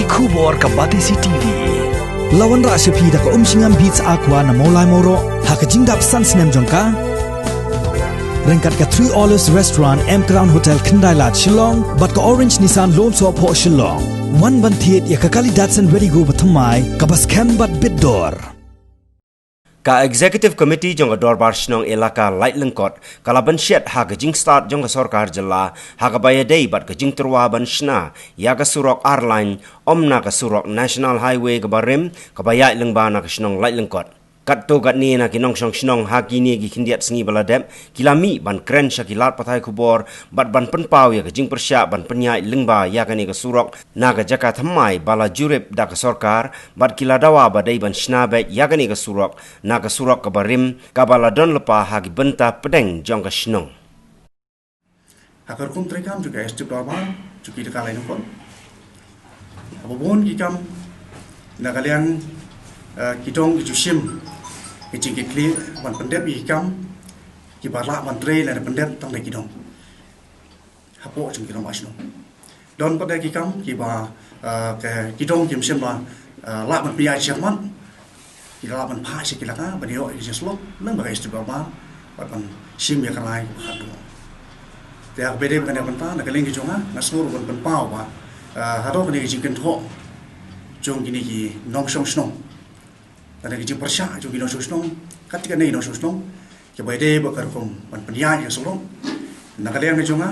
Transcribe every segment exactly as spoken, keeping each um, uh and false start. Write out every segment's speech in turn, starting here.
Khubor ka Batesi T V. La wanrah sha phi da ka Umshngam Beats Aqua na Mawlai Mawroh ha ka jingdap san snem jong ka. Ryngkat ka Three Olives Restaurant, M Crown Hotel, Khyndai Lad, Shillong, bad ka Orange Nissan Lumsohphoh, Shillong. Wan ban thied ïa ka kali Datsun Redi-GO bathymmai kaba skhem bad bit dor. Ka Executive Committee jong ka Dorbar Shnong Elaka Laitlyngkot ka la pynshitom ha ka jingstad jong ka sorkar jylla ha kaba ïadei bad ka jingtyrwa ban shna ïa ka surok ar lane ym na ka surok National Highway kaba rim kaba ïaid lyngba na ka shnong Laitlyngkot. Katto katne na ki nongshong shnong ha kine ki khyndiat sngi ba la dep ki la mih ban kren sha ki lad pathai khubor bad ban pynpaw ïa ka jingpyrshah ban pynïaid lyngba ïa kane ka surok na ka jaka thymmai ba la jurip da ka sorkar, bad ki la dawa ba dei ban shna beit ïa kane ka surok na ka surok kaba rim kaba la don lypa ha ki bynta pdeng jong ka shnong. Ha ka rukom treikam jong ka Executive Dorbar jong ki Elaka Laitlyngkot, haba bun ki kam na ka liang, eh, ki dong ki ju shim ki jingkitkhlieh ban pyndep ïa ki kam kiba lah ban trei lane pyndep tang da ki dong hapoh jong ki rangbah shnong. Don pat de ki kam kiba, eh, ki dong kim shym la, eh, lah ban pynïaid shakhmat, ki lah ban phah sha ki elaka ban ïoh ïa ki jingslok lyngba ka Executive Dorbar bad ban shim ïa ka rai kaba khatduh. Te ha kaba ïadei bad kane ka bynta, na ka liang ka jong nga nga sngew ruh ban pynpaw ba, eh, haduh kane ka jingkynthoh jong kine ki nongshong shnong, kane ka jingpyrshah jong ki nongshong shnong, kat kane ki nongshong shnong, kaba ïadei bad ka rukom ban pynïaid ïa ka surok. Na ka liang ka jong nga,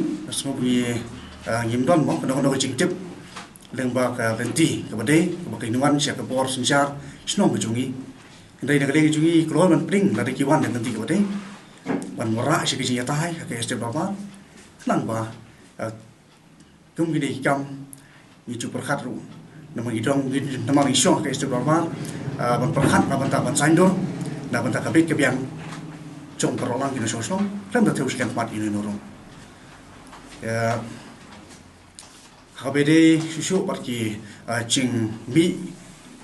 nga sngew ba ngi, ah, ngim don mo kano kano ka jingtip lyngba ka lynti kaba dei kaba kin wan sha ka bor synshar shnong ka jong ngi. Hynrei na ka liang ka jong ngi kloi ban pdeng lada ki wan da ka lynti kaba dei ban wanrah sha ka jingïatai ha ka Executive Dorbar, khnang ba, ah, kum kine ki kam ngi ju pyrkhat ruh, namar ngi dong, ngi, namar ngi shong ha ka Executive Dorbar, ah, ban pyrkhat na bynta ban saiñdur na bynta ka beit ka biang jong baroh lang ki nongshong shnong, khlem da thew sha ka khmat ïano ïano ruh. Ïa, ha kaba ïadei shuh shuh bad ki, ah, jingmih,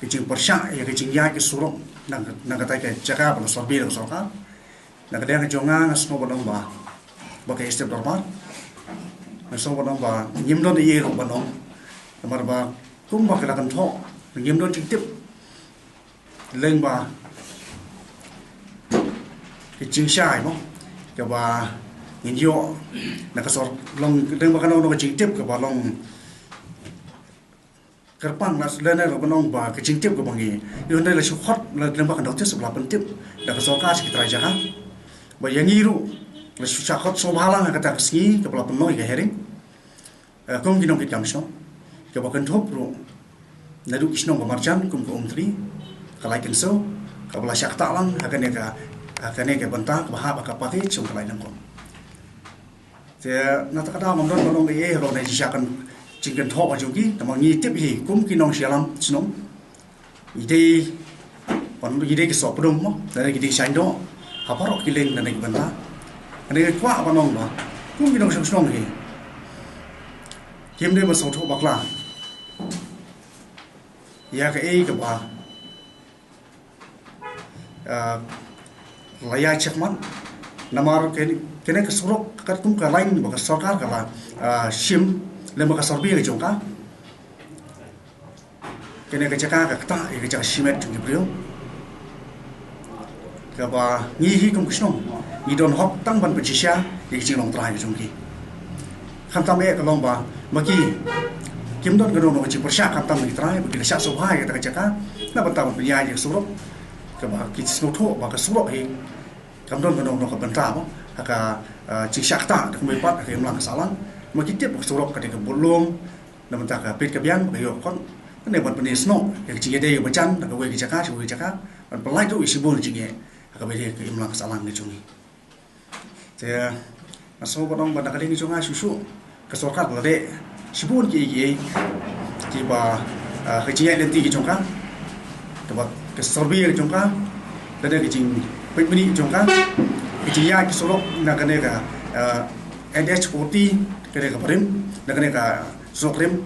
ki jingpyrshah ïa ki jingïaid ki surok na, na kata ka jaka ba la survey da ka sorkar. Na ka liang ka jong nga nga sngew ban ong ba, ba ka Executive Dorbar, nga sngew ban ong ba ngim don ei ei ruh ban ong. Namar ba kumba ki la kynthoh, ngim don jingtip lyngba ki jingshai mo kaba ngin ïoh na ka sor, long lyngba kano kano ka jingtip kaba long kyrpang, la lane ruh ban ong ba ka jingtip kaba ngi ïoh, hynrei la shu khot la lyngba ka notice ba la pyntip da ka sorkar sha ki trai jaka. Ba ïa ngi ruh la shu shah khot sngewbha lang ha kata ka sngi kaba la pynlong ïa ka hearing, eh, kum ki nongkitkam shnong, kaba kynthup ruh naduh ki shnong ba marjan kum ka Umtri, ka Laitkynsew, kaba la shah ktah lang ha kane ka, ha kane ka bynta kaba hap ha ka package jong ka Laitlyngkot. Te na kata ka daw ngam don ban ong ei ei halor kane ka jingshah kan, jingkynthoh ka jong ki, namar ngi tip hi kum ki nongshah lam shnong, ngi dei, ban, ngi dei ki sohpdeng mo, lane ki dei shaiñdoh ha baroh ki lieng lane ki bynta. Kane nga kwah ban ong ba kum ki nongshong shnong hi, kim dei ban sngewthuh bakla ïa kaei kaba, ah, la ïaid shakhmat. Namar kane, kane ka surok katkum ka lain ba ka sorkar ka la, ah, shim lyngba ka survey ka jong ka, kane ka jaka ka ktah ïa ka jaka shimet jong ki briew. Kaba ngi hi kum ki shnong ngi don hok tang ban pynshisha ïa ki jinglong trai ka jong ki. Khamtam eh ka long ba ma ki kim don kano kano ka jingpyrshah khamtam na ki trai ba ki la shah sngewbha ïa kata ka jaka na bynta ban pynïaid ïa ka surok. Kaba ki sngewthuh ba ka surok hi kam don kano kano ka bynta mo ha ka, ah, jingshah ktah da kumba pat ha ka imlang ka sahlang. Ma ki tip ba ka surok ka dei ka bud lum na bynta ka beit ka biang ba ka ïoh khot, kane ban pyni snoh ïa ka jingïadei ïa ka bajan na kawei ka jaka sha kawei ka jaka, ban pynlait ruh ïa shibun jingeh ha kaba ïadei ka imlang ka sahlang ka jong ngi. Te nga sngew ban ong ba na ka liang ka jong nga shuh shuh ka sorkar la leh shibun kiei kiei kiba, ah, ka jingïaid lynti ka jong ka, kaba ka survey ka jong ka, lane ka jingpeit bniah ka jong ka, ka jingïaid ka surok na kane ka, ah, N H forty, kane kaba rim, na kane ka surok rim,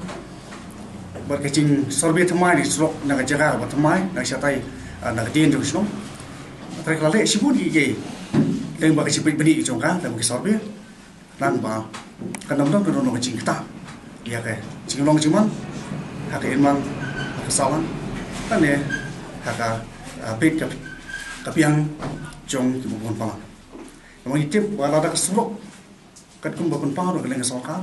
bad ka jingsurvey thymmai na ka surok na ka jaka kaba thymmai na ka shatai, ah, na ka dien jong ka shnong. Trai ka la leh shibun kiei kiei lyngba ka jingpeit bniah ka jong ka lyngba ka survey, khnang ba kan ym don kano kano ka jingktah ïa ka jinglong jingman ha ka imlang, ha ka sahlang, lane ha ka, ah, bit ka, ka biang jong kiba bun palat. Namar ngi tip ba lada ka surok katkum ba pynpaw da ka liang ka sorkar,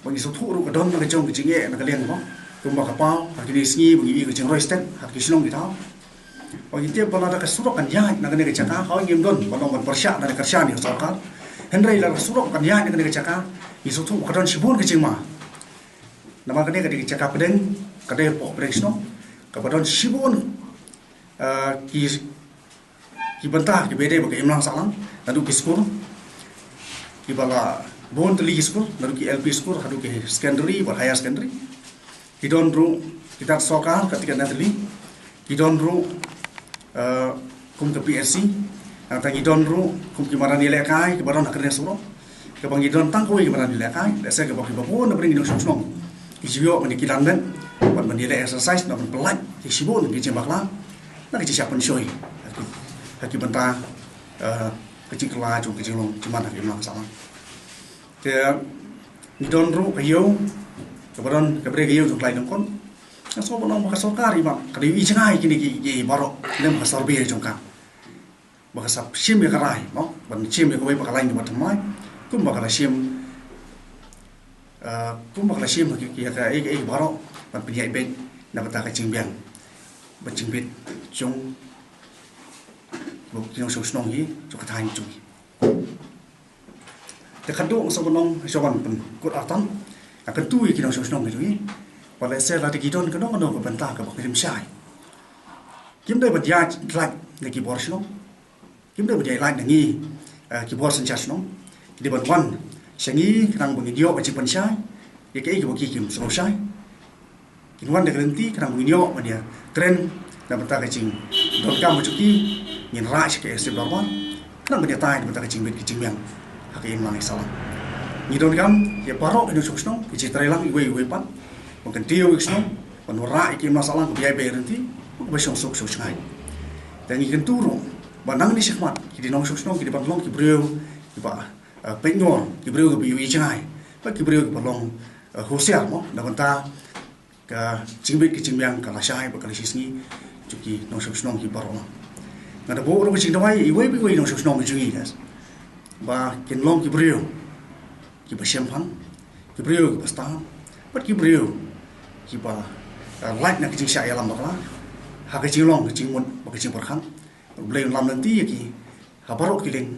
ba ngi sngewthuh ruh ka don na ka jong ka jingeh na ka liang ba kumba ka paw ha kine ki sngi ba ngi ïohi ka jingroi stet ha ki shnong ki thaw. Ba ngi tip ba lada ka surok kan ïaid na kane ka jaka, hooid ngim don ban long ban pyrshah lane kyrshan ïa ka sorkar. Hynrei lada ka surok kan ïaid na kane ka jaka, ngi sngewthuh ba ka don shibun ka jingma. Namar kane ka dei ka jaka pdeng, ka dei hapoh pdeng shnong, kaba don shibun, eh, ki, ki bynta kiba ïadei bad ka imlang sahlang, naduh ki skul kiba la bun tylli ki skul, naduh ki L P skul haduh ki secondary bad higher secondary. Ki don ruh ki tat sorkar katei katne tylli. Ki don ruh, eh, kum ka P S C. Nangta ngi don ruh kum ki madan ïalehkai kiba don ha kane ka surok, kaba ngi don tang kawei ki madan ïalehkai. Lehse kaba kiba bun na pdeng ki nongshong shnong ki ju ïoh ban ïa kilan met, ban ban ïaleh exercise, ban ban pyllait ïa shibun ki jingbakla na ka jingshah pynshoi ha ki, ha ki bynta, eh, ka jingkylla jong ka jinglong jingman ha ka imlang ka sahlang. Te ngi don ruh ka ïew kaba don, kaba dei ka ïew jong ka Laitlyngkot. Nga sngew ban ong ba ka sorkar i ba ka dei i jngai kine ki, ki baroh lem ka survey jong ka, ba ka sa shim ïa ka rai, no, ban shim ïa kawei pat ka lain kaba thymmai, kumba ka la shim, eh, kumba ka la shim ha ki, ki, ïa ka, ïa ka, ïa ka baroh, ban pynïaid beit na bynta ka jingbiang, ban jingbit jong ki nongshong shnong hi jong ka thaiñ jong ngi. Te khadduh nga sngew ban ong, shu ban pynkut artat, nga kyntu ïa ki nongshong shnong ki jong ngi, ba lehse lada ki don kano kano ka bynta kaba kim shai, kim dei ban ïaid lait na ki bor shnong, kim dei ban ïaid lait na ngi, eh, ki bor synshar shnong. Ki dei ban wan sha ngi khnang ba ngin ïoh ka jingpynshai ïa kaei kaba ki kim sngewshai. Kin wan da ka lynti khnang ba ngin ïoh ban ïa kren na bynta ka jingdonkam ka jong ki, ngin rah sha ka Executive Dorbar khnang ban ïatai na bynta ka jingbit ka jingbiang ha ka imlang ka sahlang. Ngi donkam ïa baroh ki nongshong shnong, ki jingtreilang iwei iwei pat, ban kyntiew ïa ka shnong, ban wanrah ïa ka imlang sahlang kaba ïaibeh ïaryntih, kaba shong suk shong shngaiñ. Te ngi kyntu ruh ba nangne shakhmat ki dei nongshong shnong ki dei ban long ki briew kiba, eh, peitngor, ki briew kiba ïohi jngai, bad ki briew kiba long, eh, husiar mo na bynta ka jingbit ka jingbiang ka lashai bad ka lashisngi jong ki nongshong shnong ki baroh. Nga da buh ruh ka jingduwai ïa iwei pa iwei i nongshong shnong jong ngi, guys, ba kin long ki briew kiba shemphang, ki briew kiba stad, bad ki briew kiba, eh, lait na ka jingshah ïalam bakla ha ka jinglong ka jingmut bad ka jingpyrkhat. U Blei un lam lynti ïa ki ha baroh ki liang.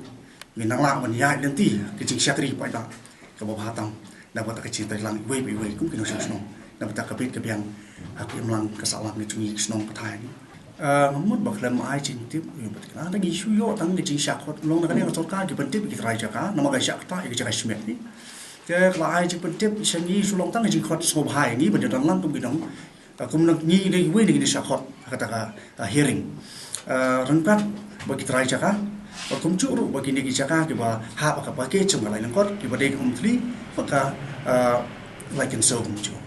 Ngin nang lah ban ïaid lynti ka jingshakri paidbah kaba bha tam na bynta ka jingtreilang iwei pa iwei kum ki nongshong shnong, na bynta ka bit ka biang ha ka imlang ka sahlang ka jong ngi ki shnong ka thaiñ. Ah, nga mut ba khlem ai jingtip ïa u Bah Tikna, da ngi shu ïoh tang ka jingshah khot, long na kane ka sorkar ki pyntip ïa ki trai jaka namar ka shah ktah ïa ka jaka shimet hi. Te ka la ai jingpyntip sha ngi, shu long tang ka jingkhot sngewbha ïa ngi ban ïadon lang kum ki nong, ah, kum ngi dei kiwei na kine ki shah khot ha kata ka, ah, hearing. Ah, ryngkat bad ki trai jaka, bad kumjuh ruh bad kine ki jaka kiba hap ha ka package jong ka Laitlyngkot, kiba dei ka Umtali bad ka, ah, Laitkynsong kumjuh.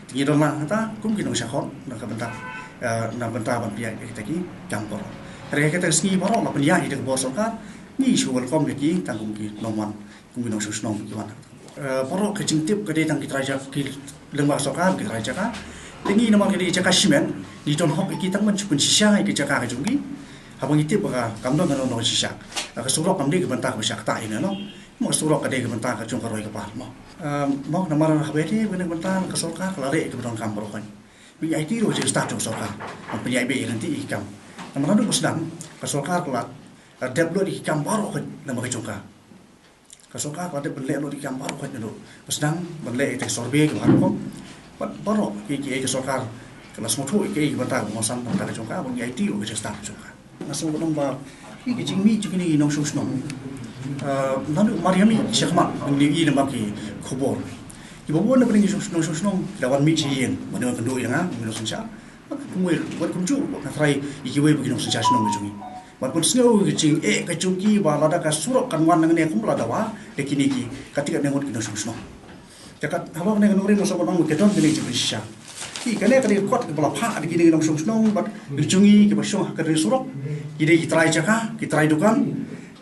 Te ngi don lang hangta kum ki nongshah khot na ka bynta, ah, na bynta ban pynïaid ïa kita ki kam baroh. Hynrei ha kata ka sngi baroh la pynïaid ïa ka bor sorkar, ngi shu welcome ïa ki tang kum ki nongwan, kum ki nongshong shnong ki wan. Eh, baroh ka jingtip ka dei tang ki trai jaka, ki lyngba sorkar, ki trai jaka. Te ngi namar ka dei jaka shimet, ngi don hok ïa ki tang ban shu pynshisha ïa ka jaka ka jong ki. Haba ngi tip ba ka kam don kano kano ka shisha. Eh, ka surok kam dei ka bynta kaba shah ktah ïa ngi, no. Mo ka surok ka dei ka bynta ka jong ka roi ka par, mo. Eh, mo namar haba ïadei bad kane ka bynta ka sorkar ka la leh ïa kiba donkam baroh khoit. Ba ngi aiti ruh ka jingstad jong ka sorkar ban pynïaid beit ïaryntih ïa ki kam. Namar naduh ba sdang ka sorkar ka la, eh, dep lut ïa ki kam baroh khoit namar ka jong ka. Ka sorkar ka la dep ban leh lut ïa ki kam baroh khoit naduh ba sdang ban leh ïa ka survey ka baroh. Bad baroh ki, ki, ki sorkar ka la sngewthuh ïa ki, ki bynta kaba kongsan, bynta ka jong ka, ba ngi aiti ruh ka jingstad ka jong ka. Nga sngew ban ong ba ki, ki jingmih jong kine ki nongshong shnong, eh, naduh mar ïa mih shakhmat ba ngi ïohi lyngba ki khubor, kiba bun na pdeng ki nongshong shnong ki la wan mih sha ïing ban ïakynduh ïa nga, ïa ki nongsynshar. Bad kumwei, bad kumjuh, bad nga tharai ïa kiwei pat ki nongsynshar shnong ka jong ngi. Ban pynsngew ïa ka jingeh ka jong ki ba lada ka surok kan wan nangne kumba la dawa da kine ki, katei katne ngut ki nongshong shnong. Te kat halor kane ka nongrim nga sngew ban ong ba ka don kane ka jingpynshisha. Ki, kane ka dei ka kot kaba la phah da kine ki nongshong shnong bad ki jong ngi kiba shong ha kane ka surok. Ki dei ki trai jaka, ki trai dukan,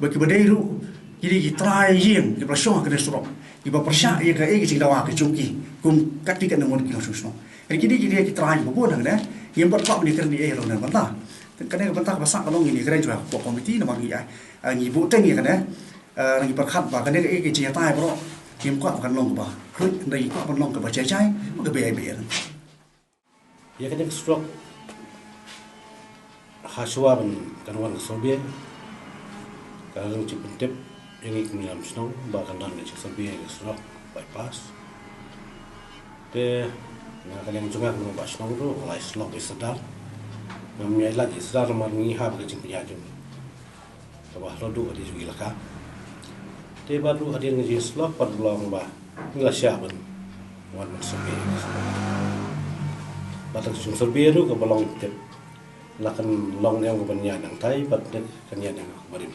bad kiba dei ruh ki dei ki trai ïing kiba la shong ha kane ka surok. kiba pyrshah ïa kaei ka jingdawa ka jong ki kum katne katne ngut ki nongshong shnong. Hynrei kine ki dei ki trai kiba bun hangne. Ngim pat kwah ban ïakren ïa ei ruh na bynta. Kane ka bynta kaba sah ka long ngi ïakren shuwa ka komiti namar ngi, ah, ngi buh teng ïa kane. Ah, ngi pyrkhat ba kane kaei ka jingïatai baroh ngim kwah ba kan long kaba khruid, hynrei ngi kwah ban long kaba jai jai, kaba ei ei. Ïa kane ka surok, ha shuwa ban kan wan ka survey, ka la long jingpyntip ïa ngi kum ki nongïalam shnong ba kan don ka jingsurvey ïa ka surok bypass. Te na ka liang jong nga kum u rangbah shnong ruh, nga la ïasyllok ïa u Sordar. Ngam ïaid lad ïa u Sordar namar ngi hap ka jingpynïaid jong ngi kaba haduh ka dei jong ki elaka. Te bad ruh hadien ka jingïasyllok pat ka long ba ngi la shah ban wan ban survey. Bad ka jingsurvey ruh kaba long tip la kan long ne em ka ban ïaid nangtai bad ne kan ïaid ne em ka barim.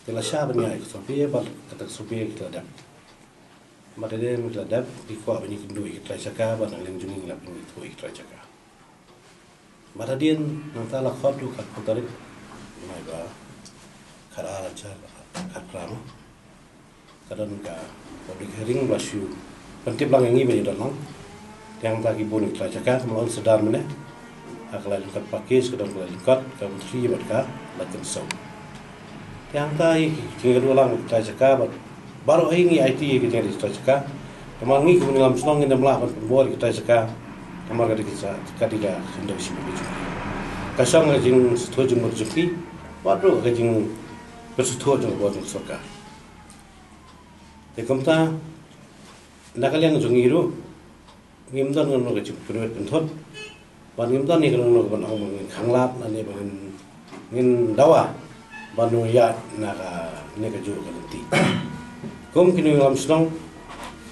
Te la shah ban ïaid ka survey bad kata ka survey ki la dep. Bad hadien ki la dep ki kwah ban ïakynduh ïa ki trai jaka bad na ka liang jong ngi ngi la pynkynduh ïa ki trai jaka. Bad hadien nangta la khot ruh ka kut tarik, Naiba, khatar hajar khatphra, ka don ka public hearing ba shu pyntip lang ïa ngi ba ïa don lang. Te hangta ki bun ki trai jaka, kumba la ong u Sordar mynne, ha ka lai lyngkot package ka don ka lai lyngkot, ka Mantri bad ka lai kynsaw. Te hangta hi ki jingïaduh lang ki trai jaka bad baroh hi ngi aiti ïa ki jingïaduh ki trai jaka. Namar ngi kum ki nongïalam shnong ngim lah ban pynbor ïa ki trai jaka namar ka dei ka, ka dei ka khyndew shibun ka jong ki. Ka shong ka jingsngewthuh jingmut jong ki bad ruh ka jingpynsngewthuh jong ka bor jong ka sorkar. Te kumta na ka liang jong ngi ruh ngim don kano kano ka jingpynwit pynthut. Bad ngim don ïa kano kano ka ban ong ba ngin khanglad lane ba ngin, ngin dawa ban ïaid na kane kajuh ka lynti. Kum ki nongïalam shnong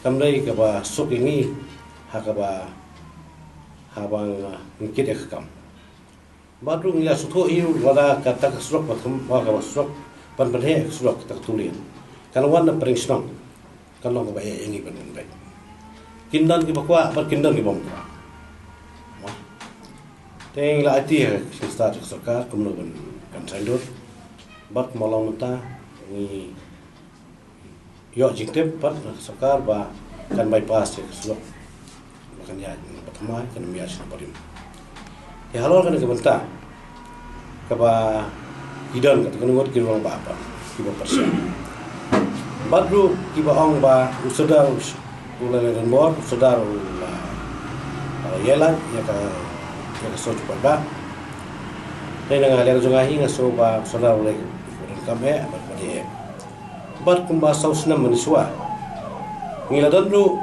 kam dei kaba suk ïa ngi ha kaba, haba ngi kit ïa ka kam. Bad ruh ngi la sngewthuh ïa u lada kata ka surok ba kham, ba kaba surok ban pynheh ka surok kata ka two lane kan wan na pdeng shnong, kan long kaba eh ïa ngi ban pynbeit. Kin don kiba kwah bad kin don kiba ym kwah. Te ngi la aiti ha ka jingstad ka sorkar kumno ban, kan saiñdur. Bad kumba long mynta ngi ïoh jingtip pat na ka sorkar ba kan bypass ïa ka surok ba kan ïaid na Patharmai, kan ym ïaid sha Nongbarim. Te halor kane ka bynta kaba ki don kata ka ngut ki rangbah pat kiba pyrshah. Bad ruh kiba ong ba u Sordar u la leh donbor, u Sordar u la, u la ïaid lad ïa ka, ïa ka shuh jong u paidbah. Te na ka liang jong nga hi nga sngew ba u Sordar u leh u donkam eh bad u dei eh. Bad kumba saw snem mynshuwa ngi la don ruh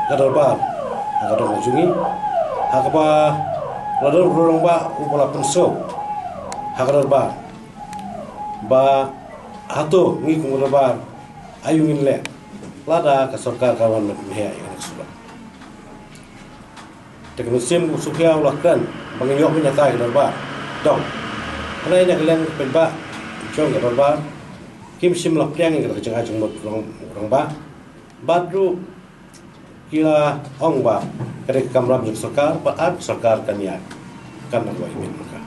ka dorbar ha ka dong ka jong ngi, ha kaba la don ruh u rangbah uba la pynshong ha ka dorbar ba hato ngi kum ka dorbar aïu ngin leh lada ka sorkar ka wan ban pynheh ïa kane ka surok. Te ka mynsiem u Sophia u la kren ba ngin ïoh ban ïatai ka dorbar. Dong, hynrei na ka liang ka paidbah jong ka dorbar kim shym la pdiang ïa ka jingai jingmut u rang, u rangbah. Bad ruh ki la ong ba ka dei ka kamram jong ka sorkar, bad ap ka sorkar kan ïaid, kan nang wai bit ka.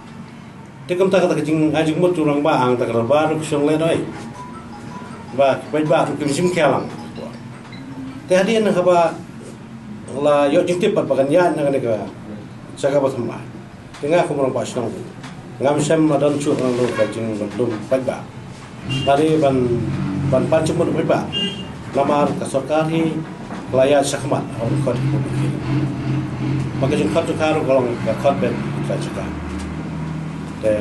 Te kumta kata ka jingai jingmut u rangbah hangta ka dorbar ruh ka shong lehnoh ba ki paidbah ruh kim shym khia lang. Te hadien haba la ïoh jingtip pat ba kan ïaid na kane ka jaka Patharmai, te nga kum u rangbah shnong ruh ngam shym la don shuh na ka jingdon paidbah. Lane ban, ban pan jingmut paidbah. Namar ka sorkar hi ka la ïaid shakhmat ha u khot u khot. Ba ka jingkhot jong ka ruh ka long ka khot ban ka jaka. Te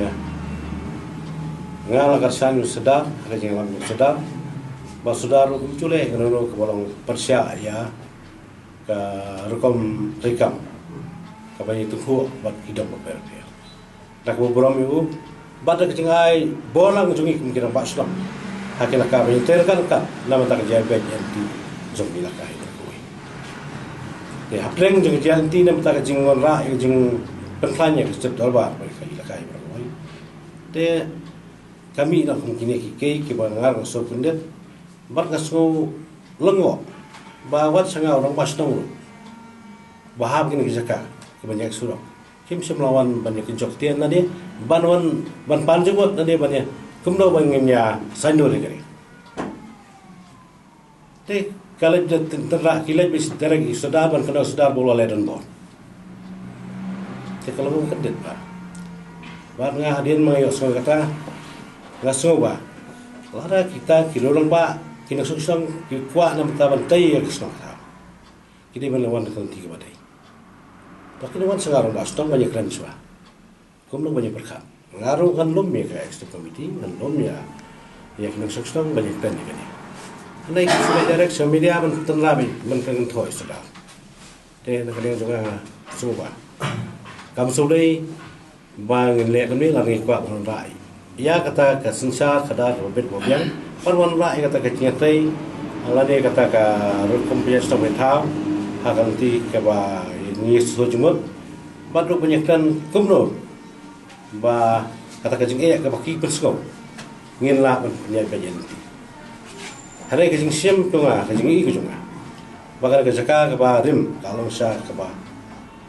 nga la kyrshan ïa u Sordar ha ka jingïalam jong u Sordar ba u Sordar ruh um ju leh kano kano kaba long pyrshah ïa ka rukom treikam kaba ïatyngkhuh bad ki dong bapher bapher. Da kaba burom ïa u bad da ka jingai bor lang jong ngi kum ki rangbah shnong ha ki elaka ba ngin trei ryngkat ryngkat na bynta ka jingai beit lynti jong ki elaka hi baroh kawei. Te hapdeng jong ka jingai lynti na bynta ka jingwanrah ïa ka jingpynkhlaiñ ïa ka step dorbar ba ka elaka hi baroh kawei. Te ka mih noh kum kine ki kiei kiba nga ruh nga sngew kyndit bad nga sngew lyngngoh ba wat sha nga u rangbah shnong ruh ba hap kine ki jaka kiban ïaid surok kim shym la wan ban ïa kynjok ktien lane ban wan ban pan jingmut lane ban ïa kumno ban ngin ïa saiñdur ïa kane. Te ka leit da tynrai, ki leit bad sdang, i sdang ban kynnoh sdang ba u la leh don bor. Te ka long ka dei ba, bad nga hadien ma nga ïohsngew kata, nga sngew ba lada kita ki rangbah, ki nongshong shnong ki kwah namar ban tei ïa ka shnong ka thaw, ki dei ban wan da ka lynti kaba dei. Te ki wan sha nga rangbah shnong ban ïakren shuwa. Kumno ban ïa pyrkhat? Nga ruh ngan lum ïa ka executive committee, ngan lum ïa, ïa ki nongshong shnong ban ïa pynïakren ïa kane. Hangne ki shu leit direct sha media ban tynrai, ban kynthoh ïa sdang. Te na ka liang jong nga, sngewbha, kam sngewdei ba ngin leh kumne, lada ngi kwah ban wanrah ïa kata ka synshar khadar kaba bit ba biang, ban wanrah ïa kata ka jingïatei lane kata ka rukom pynïaid shnong pynïaid thaw ha ka lynti kaba ngi sngewthuh jingmut, bad ruh ban ïakren kumno ba kata ka jingeh kaba ki pynsngew ngin lah ban pynïaid beit ïa lynti. Hynrei ka jingshem jong nga, ka jingïohi ka jong nga, ba kane ka jaka kaba rim ka long sha kaba,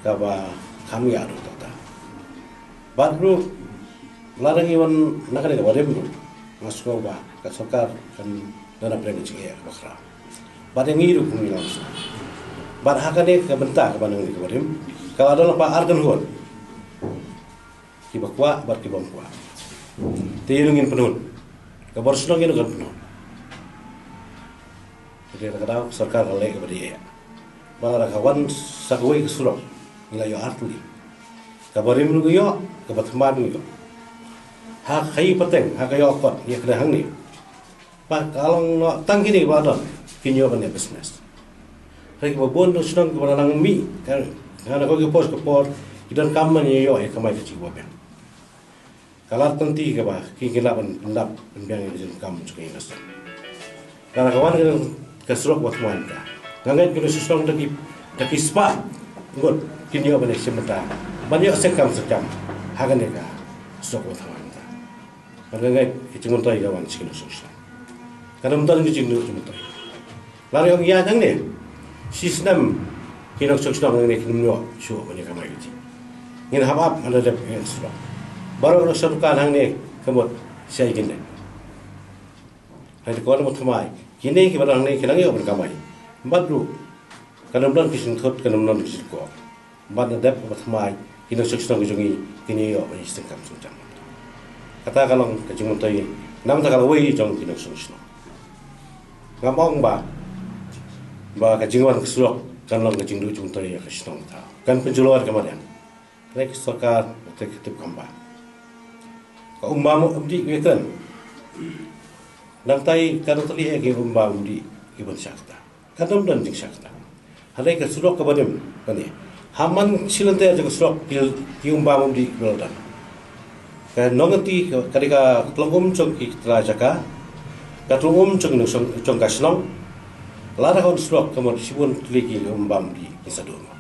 kaba kham ïa ruh kata. Bad ruh lada ngi wan na kane kaba rim ruh, nga sngew ba ka sorkar kan don hapdeng ka jingeh kaba khraw. Bad ïa ngi ruh kum ngi long sha, bad ha kane ka bynta kaba nangne kaba rim, ka la don lypa ar kynhun, kiba kwah bad kibym kwah. Te ïa ngi ngin pynhun, ka bor shnong ïa ngi kan pynhun. Te ka daw ka sorkar ka leh kaba dei ïa. Ba lada ka wan sa kawei ka surok, ngi la ïoh artylli. Kaba rim ruh ngi ïoh, kaba thymmai ruh ngi ïoh. Ha ka ïing pateng, ha ka ïoh kot, ïa kane hangne. Ba ka long noh tang kine ba don, kin ïoh ban ïa business. Hynrei kiba bun nongshong shnong kiba la nang mih, ka, ka na kawei ka por, ka por, ki donkam ban ïa ïoh ïa kamai ka jingwa biang. Ka lad tang kti kaba ki, ki lah ban pyndap pynbiang ïa ka jingkam jong ka ïing ka sem. Lada ka wan ka surok ba thymmai mynta, nga ngeit ki nongshong shnong da ki, da ki spah ngut kin ïoh ban ïa shim bynta, ban ïoh seng kam seng kam ha kane ka surok ba thymmai mynta. Bad nga ngeit ka jingmyntoi ka wan sha ki nongshong shnong. Kan ym don ka jingduh jingmyntoi. Lada ong ïa nangne, shisnem ki nongshong shnong nangne kin ym ïoh shuh ban ïa kamai ka jing. Ngin hap ap ban da dep ïa surok. Baroh nongshong dukan hangne ka mut shaei kin leit. Hynrei te ka wan ba thymmai, kine kiba don hangne kin nang ïoh ban kamai. Bad ruh kan ym don ki jingthut, kan ym don ki jingkor. Bad na dep ba thymmai, ki nongshong shnong ki jong ngi kin ïoh ban ïa seng kam seng jam. Kata ka long ka jingmyntoi namar ka lawei jong ki nongshong shnong. Ngam ong ba, ba ka jingwan ka surok kan long ka jingduh jingmyntoi ïa ka shnong ka thaw, kan pynjulor ka mariang. Hynrei ka sorkar ka tip, ka tip kam ba ka umbam umdih ka kren. Nangtai ka dang tylli eh ki umbam umdih kiban shah kata. Ka dang don jingshah kata. Hynrei ka surok kaba rim kane, ha man shi lynter jong ka surok ki, ki umbam umdih ki la don. Ka nongkynti ka, ka dei ka tlong um jong ki trai jaka, ka tlong um jong, jong, jong ka shnong. Lada ka wan surok ka mut shibun tylli ki umbam umdih kin sa duh noh.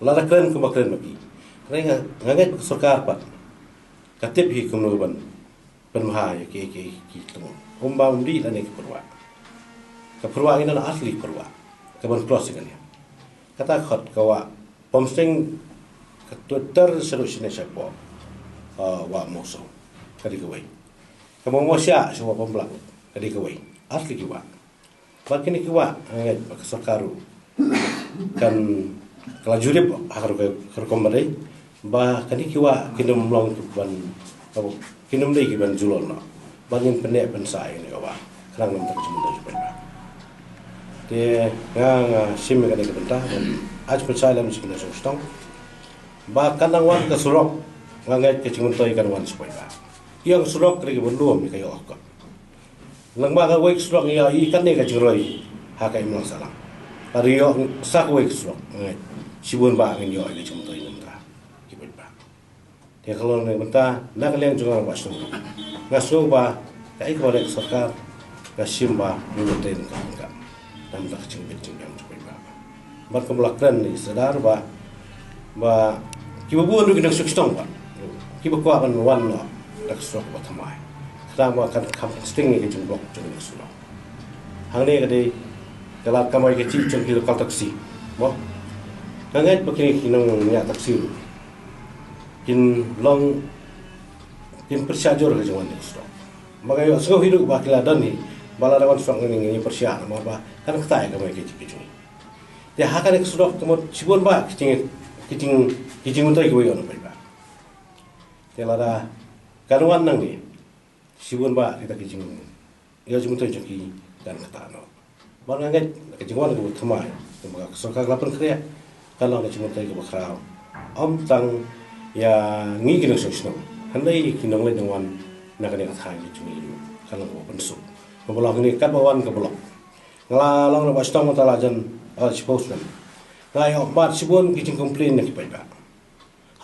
Lada kren kumba kren ma ki. Hynrei nga, nga ngeit ka sorkar pat ka tip hi kumno ban pynbha ïa ki, ki, ki tlong um. Umbam umdih lane ki pyrwa. Ka pyrwa ngi don artylli pyrwa kaban cross ïa kane. Kata ka khot ka wah Pamseng, ka tuter shaduh shane shapoh, ah, wah Mawsaw, ka dei kawei. Ka Mawmaw sha, sha wah Pamblang, ka dei kawei. Artylli ki wah. Bad kine ki wah, nga ngeit ba ka sorkar ruh kan, ka la jurip ha ka rukom, ka rukom ba dei ba kine ki wah kin ym long kiban, kin ym dei kiban julor noh. Ba ngin pynneh pynsah ïa kine ki wah khnang namar ka jingmyntoi jong ki paidbah. Te nga, nga shim ïa kane ka bynta ban ai jingpynshai lem sha ki nongshong shnong ba kan nang wan ka surok, nga ngeit ka jingmyntoi kan wan sha ki paidbah. Ïa ka surok ka dei kaba lum ïa ka ïoh kot. Lyngba kawei ka surok ngi ïohi kane ka jingroi ha ka imlang sahlang. Lada ïoh sa kawei ka surok, nga ngeit shibun bah ngin ïoh ïa ka jingmyntoi namar ki paidbah. Te ka long na ka bynta na ka liang jong nga ba shnong, nga sngew ba kaei kaba leh ka sorkar ka shim ba ngin ïatei na ka bynta namar ka jingbit jingbiang jong ki paidbah. Bad kumba la kren ïa i Sordar ba, ba kiba bun ruh ki nongshong shnong ba kiba kwah ban wan noh da ka surok ba thymmai, khnang ba kan kham sting ïa ka jingblok jong ka surok. Hangne ka dei ka lad kamai ka jih jong ki local taxi. Mo, nga ngeit ba kine ki nongñiah taxi ruh kin long, kin pyrshah jur ka jingwan jong ka surok. Ba nga ïohsngew hi ruh ba ki la don hi Ba lada wan surok ngin ngin pyrshah namar ba kan kata ïa ka mai ka jingkijung. Te ha kane ka surok ka mut shibun ba ki jing ki jing ki jingmyntoi kiba ïoh na paidbah. Te lada kan wan nangne shibun ba kita ki jing ïoh jingmyntoi jong ki kan kata noh. Ba nga ngeit ka jingwan kaba thymmai kaba ka sorkar ka la pynkhreh. Ka long ka jingmyntoi kaba khraw. Ym tang ïa ngi ki nongshong shnong, hynrei ki nongleit nongwan na kane ka thaiñ ka jong ngi ruh ka long kaba pynsuk. Kaba long kane katba wan ka block. Nga la long rangbah shnong mynta la jan, ah, shiphew snem. Nga ïoh bat shibun ki jingcomplain na ki paidbah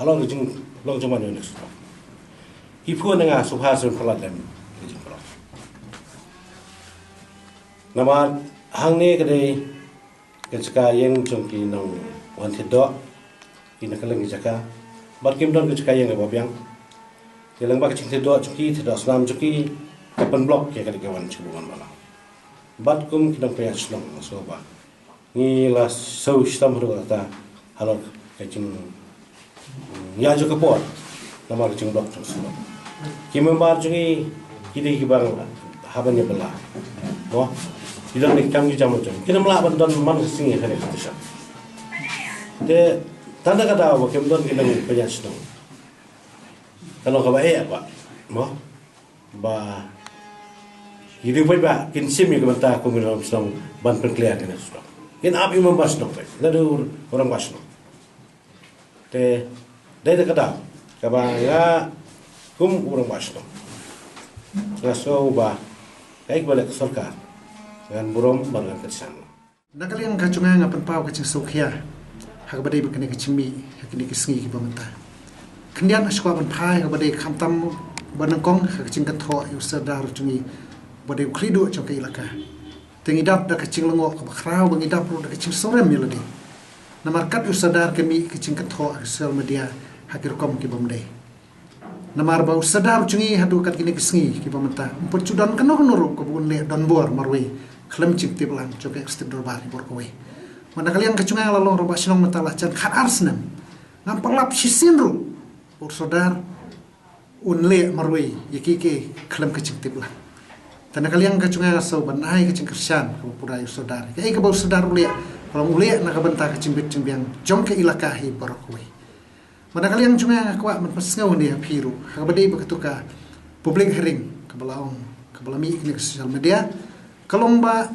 halor ka jinglong jong man ïa u nongshong shnong. Ki phone na nga sngewbha sngewbha lem ka jingpynlong. Namar hangne ka dei ka jaka ïeng jong ki nongwan thied doh, ki na kylleng ki jaka. Bad kim don ka jaka ïeng kaba biang. Te lyngba ka jingthied doh jong ki, thied doh snam jong ki, ka pynblock ïa ka dei ka wan jong ka wan bala. Bad kum ki nongpynïaid shnong nga sngewbha ngi la sngewshitom haduh katta halor ka jing ïa jong ka por. Namar ka jingblock jong shnong. Ki member jong ngi ki dei kiba hap ban ïa bylla. Mo, ki don ki kam ki jam jong ki, ym lah ban don man ka sngi ha kane ka station. Te tang da ka daw ba kim don ki nongpynïaid shnong, ka long kaba eh ba, mo, ba ki dei paidbah kin shim ïa ka bynta kum ki nongshong shnong ban pynkhlaiñ kane ka shnong. Kin ap ïa u member shnong paidbah, lada u rangbah shnong. Te dei da ka daw kaba nga kum u rangbah shnong nga sngew ba kaei kaba leh ka sorkar ngan burom bad ngan kyrshan. Na ka liang ka jong nga, nga pynpaw ka jingsngewkhia ha kaba dei ba kane ka jingmih ha kine ki sngi kiba mynta. Khyndiat nga shu kwah ban phai ha kaba dei khamtam ba nyngkong ha ka jingkynthoh ïa u Sordar jong ngi ba dei u khlieh duh jong ka ilaka. Te ngi dap da ka jinglyngngoh kaba khraw, ba ngi dap ruh da ka jingsngewrem ïa lade. Namar kat u Sordar ka mih ka jingkynthoh ha ka social media ha ki rukom kibym dei. Namar ba u Sordar jong ngi haduh kat kine ki sngi kiba mynta, ym pat ju don kano kano ruh kaba un leh donbor marwei khlem jingtip lang jong ka Executive Dorbar hi baroh kawei. Bad na ka liang ka jong nga, la long rangbah shnong mynta la jan khatar snem, ngam pat lap shisien ruh ba u Sordar un leh marwei ïa kiei kiei khlem ka jingtip lang. Te na ka liang ka jong nga, nga sngew ban ai ka jingkyrshan kaba pura ïa u Sordar. Kaei kaba u Sordar u leh, ka long u leh na ka bynta ka jingbit jingbiang jong ka ilaka hi baroh kawei. Bad na ka liang jong nga, nga kwah ban pynsngew ne ha phi ruh ha kaba dei ba kato ka public hearing kaba la ong, kaba la mih ha kane ka social media, ka long ba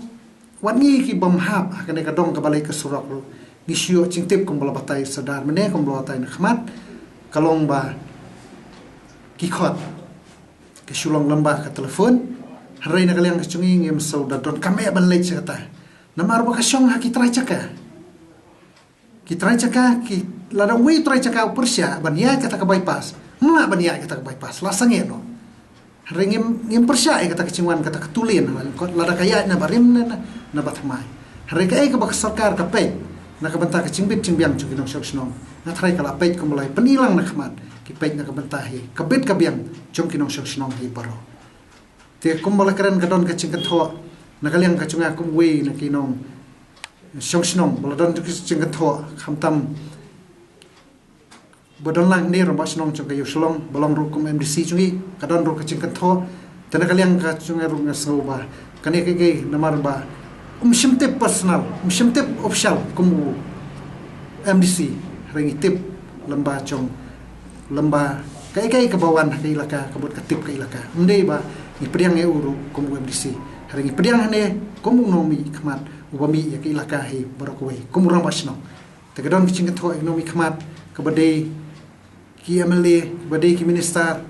wat ngi kibym hap ha kane ka dong kaba leit ka surok ruh, ngi shu ïoh jingtip kumba la batai u Sordar mynne, kumba la batai na khmat, ka long ba ki khot ki shu long lyngba ka telephone. Hynrei na ka liang ka jong ngi, ngim sngew da donkam eh ban leit sha kata. Namar ba ka shong ha ki trai jaka. Ki trai jaka, ki, lada uwei u trai jaka u pyrshah ban ïaid kata ka bypass, ym lah ban ïaid kata ka bypass, la sangeh noh. Hynrei ngim, ngim pyrshah ïa kata ka jingwan kata ka two lane, lada ka ïaid na barim ne na, na bathymmai. Hynrei kaei kaba ka sorkar ka peit na ka bynta ka jingbit jingbiang jong ki nongshong shnong, nga tharai ka la peit kumba la pynlong na khmat, ki peit na ka bynta hi ka bit ka biang jong ki nongshong shnong hi baroh. Te kumba la kren, ka don ka jingkynthoh na ka liang ka jong nga kum uwei na ki nongshong shnong ba la don ka jingkynthoh, khamtam ba don lang ne rangbah shnong jong ka Ïew Shillong ba long ruh kum M D C jong ngi, ka don ruh ka jingkynthoh. Te na ka liang ka jong nga ruh nga sngew ba kane kaei kaei namar ba um shym tip personal, um shym tip official kum u M D C, hynrei ngi tip lyngba jong, lyngba kaei kaei kaba wan ha ka ilaka, ka mut ka tip ka ilaka. Ym dei ba ngi pdiang ïa u ruh kum u M D C, hynrei ngi pdiang hangne kum u nongmihkhmat uba mih ïa ka ilaka hi baroh kawei, kum u rangbah shnong. Te ka don ka jingkynthoh ïa u nongmihkhmat, kaba dei ki M L A, kaba dei ki minister.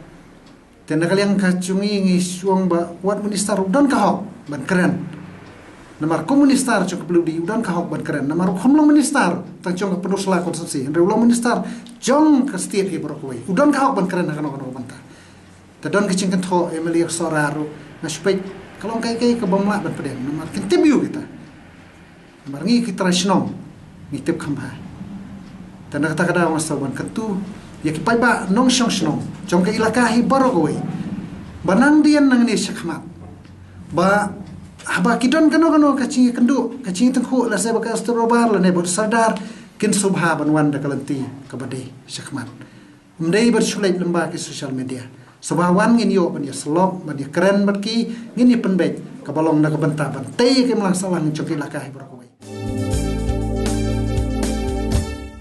Te na ka liang ka jong ngi, ngi shu ong ba wat minister u don ka hok ban kren. Namar kum minister jong ka P W D u don ka hok ban kren. Namar u kham long minister tang jong ka Pynursla constituency, hynrei u long minister jong ka state hi baroh kawei, u don ka hok ban kren ha kano kano ka bynta. Te don ka jingkynthoh ïa u M L A ka Sohra ruh, nga shu peit ka long kaei kaei kabym lah ban pdiang namar kin tip ïa u kita. Namar ngi ki trai shnong ngi tip kham bha. Te na kata ka daw nga sngew ban kyntu ïa ki paidbah nongshong shnong jong ka ilaka hi baroh kawei ba nang dien nangne shakhmat, ba haba ki don kano kano ka jingïakynduh, ka jingïatyngkhuh, lehse bad ka Executive Dorbar lane bad u Sordar, kin sngewbha ban wan da ka lynti kaba dei shakhmat. Ym dei ban shu leit lyngba ki social media. Sngewbha wan, ngin ïoh ban ïasyllok, ban ïakren bad ki, ngin ïapynbeit kaba long na ka bynta ban tei ïa ka imlang sahlang jong ki laka hi baroh kawei.